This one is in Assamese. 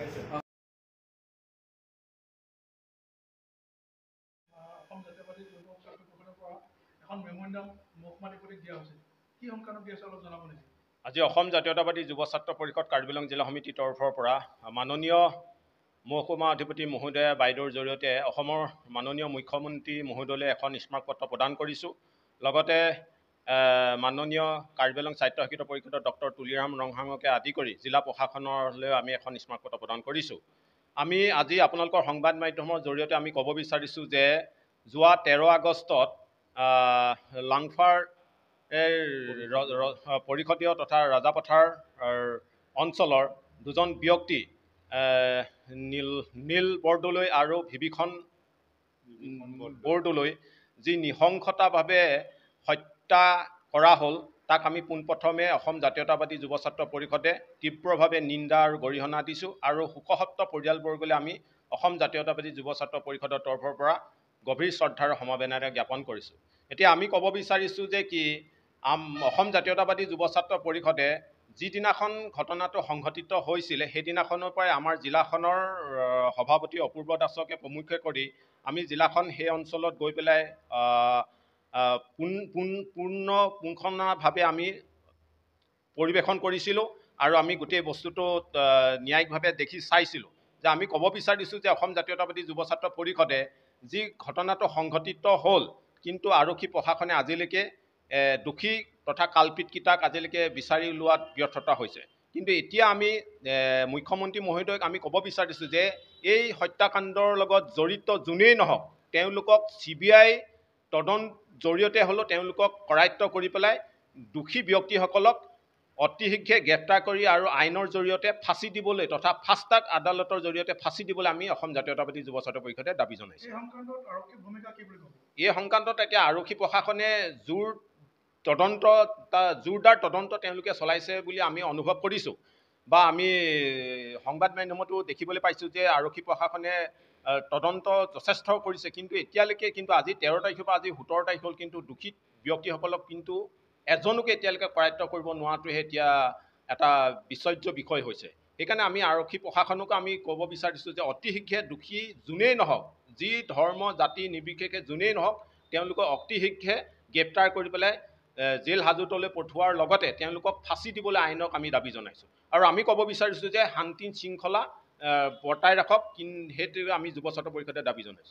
অসম জাতীয়তাবাদী যুৱ ছাত্ৰ পৰিষদৰ পৰা এখন মেম'ৰেণ্ডাম মহকুমাধিপতিক দিয়া হৈছে, কি সংক্ৰান্তত দিয়া হৈছে অলপ জনাব নেকি? আজি অসম জাতীয়তাবাদী যুৱ ছাত্ৰ পৰিষদ কাৰ্বি আংলং জিলা সমিতিৰ তৰফৰ পৰা মাননীয় মহকুমা অধিপতি মহোদয়া বাইদেউৰ জৰিয়তে অসমৰ মাননীয় মুখ্যমন্ত্ৰী মহোদয়লৈ এখন স্মাৰকপত্ৰ প্ৰদান কৰিছোঁ। লগতে মাননীয় কাৰ্বি আংলং স্বায়ত্তশাসিত পৰিষদৰ ডক্টৰ তুলিৰাম ৰংহাঙকে আদি কৰি জিলা প্ৰশাসনলৈও আমি এখন স্মাৰকপত্ৰ প্ৰদান কৰিছোঁ। আমি আজি আপোনালোকৰ সংবাদ মাধ্যমৰ জৰিয়তে আমি ক'ব বিচাৰিছোঁ যে যোৱা 13 আগষ্টত লাংফাৰ পৰিষদীয় তথা ৰাজাপথাৰ অঞ্চলৰ দুজন ব্যক্তি নীল বৰদলৈ আৰু বিভীষণ বৰদলৈ যি নৃশংসতাভাৱে হত্যা কৰা হ'ল, তাক আমি পোনপ্ৰথমে অসম জাতীয়তাবাদী যুৱ ছাত্ৰ পৰিষদে তীব্ৰভাৱে নিন্দা আৰু গৰিহণা দিছোঁ আৰু শোকসপ্ত পৰিয়ালবৰ্গলৈ আমি অসম জাতীয়তাবাদী যুৱ ছাত্ৰ পৰিষদৰ তৰফৰ পৰা গভীৰ শ্ৰদ্ধাৰ সমবেদনা জ্ঞাপন কৰিছোঁ। এতিয়া আমি ক'ব বিচাৰিছোঁ যে কি অসম জাতীয়তাবাদী যুৱ ছাত্ৰ পৰিষদে যিদিনাখন ঘটনাটো সংঘটিত হৈছিলে সেইদিনাখনৰ পৰাই আমাৰ জিলাখনৰ সভাপতি অপূৰ্ব দাসকে প্ৰমুখ্যে কৰি আমি জিলাখন সেই অঞ্চলত গৈ পেলাই পূৰ্ণভাৱে আমি পৰিৱেশন কৰিছিলোঁ আৰু আমি গোটেই বস্তুটো ন্যায়িকভাৱে দেখি চাইছিলোঁ। যে আমি ক'ব বিচাৰিছোঁ যে অসম জাতীয়তাবাদী যুৱ ছাত্ৰ পৰিষদে যি ঘটনাটো সংঘটিত হ'ল, কিন্তু আৰক্ষী প্ৰশাসনে আজিলৈকে দোষী তথা কালপিতকেইটাক আজিলৈকে বিচাৰি ওলোৱাত ব্যৰ্থতা হৈছে। কিন্তু এতিয়া আমি মুখ্যমন্ত্ৰী মহোদয়ক আমি ক'ব বিচাৰিছোঁ যে এই হত্যাকাণ্ডৰ লগত জড়িত যোনেই নহওক তেওঁলোকক CBI তদন্ত জৰিয়তে হ'লেও তেওঁলোকক কৰায়ত্ব কৰি পেলাই দোষী ব্যক্তিসকলক অতি শীঘ্ৰে গ্ৰেপ্তাৰ কৰি আৰু আইনৰ জৰিয়তে ফাঁচি দিবলৈ তথা ফাষ্টাক আদালতৰ জৰিয়তে ফাঁচি দিবলৈ আমি অসম জাতীয়তাবাদী যুৱ ছাত্ৰ পৰিষদে দাবী জনাইছোঁ। এই সংক্ৰান্তত এতিয়া আৰক্ষী প্ৰশাসনে জোৰদাৰ তদন্ত তেওঁলোকে চলাইছে বুলি আমি অনুভৱ কৰিছোঁ বা আমি সংবাদ মাধ্যমতো দেখিবলৈ পাইছোঁ যে আৰক্ষী প্ৰশাসনে তদন্ত যথেষ্ট কৰিছে। কিন্তু এতিয়ালৈকে কিন্তু আজি 13 তাৰিখৰ পৰা আজি 17 তাৰিখ হ'ল, কিন্তু দোষী ব্যক্তিসকলক কিন্তু এজনকে এতিয়ালৈকে কৰায়ত্ব কৰিব নোৱাৰাটোহে এতিয়া এটা বিচৰ্য বিষয় হৈছে। সেইকাৰণে আমি আৰক্ষী প্ৰশাসনকো আমি ক'ব বিচাৰিছোঁ যে অতি শীঘ্ৰে দোষী যোনেই নহওক, যি ধৰ্ম জাতি নিৰ্বিশেষে যোনেই নহওক, তেওঁলোকক অতি শীঘ্ৰে গ্ৰেপ্তাৰ কৰি পেলাই জেল হাজোতলৈ পঠোৱাৰ লগতে তেওঁলোকক ফাঁচি দিবলৈ আইনক আমি দাবী জনাইছোঁ। আৰু আমি ক'ব বিচাৰিছোঁ যে শান্তি শৃংখলা বৰ্তাই ৰাখক, সেইটো আমি যুৱ ছাত্ৰ পৰিষদে দাবী জনাইছোঁ।